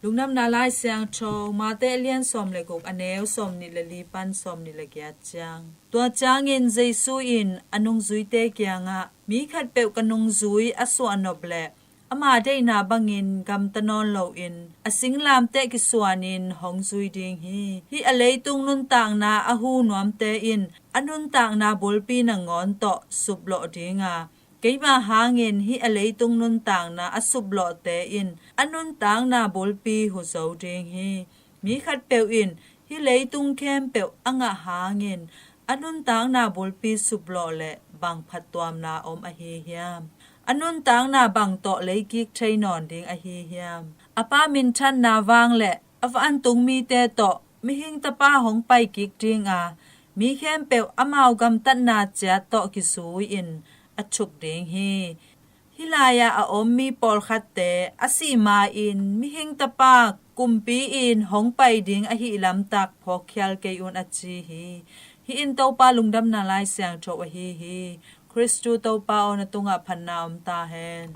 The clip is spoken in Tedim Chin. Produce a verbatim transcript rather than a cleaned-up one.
Lungdamna Lai Siangtho, Mate a lian sawm le guk, a neu sawm nih le li pan sawm nih le giat ciang. Tua ciangin Jesu in a nungzuite kiangah, "Mi khatpeuh ka nungzui a suahnop leh ama deihna bangin gamta nawn loin a singlamteh kisuanin hong zui ding hi. Hih a leitung nuntakna a hu nuamte in a nuntakna bulpi nangawn tawh suplawh dinga, keima hangin hih a leitung nuntakna a suplawhte in a nuntakna bulpi hu zo ding hi. Mi khatpeuh in hih leitung khempeuh a ngah hangin a nuntakna bulpi suplawh leh bang phattuamna om ahi hiam? A nuntakna bang tawh leikik thei nawn ding ahi hiam? A Pa minthanna vang le a vantung mite tawh mihing Tapa hong paikik dinga, mi khempeuh amau gamtatna ciat tawh kizui-in a thuk ding hi. Hih lai-ah a om mi pawlkhatte a sih ma-in mihing Tapa kumpi in hong pai ding ahi lamtak phawkkhial kei un," a ci hi. Hih in Topa Lungdamna Lai Siangtho ahi hi. Khristu Topa aw, na tungah phatna om ta hen.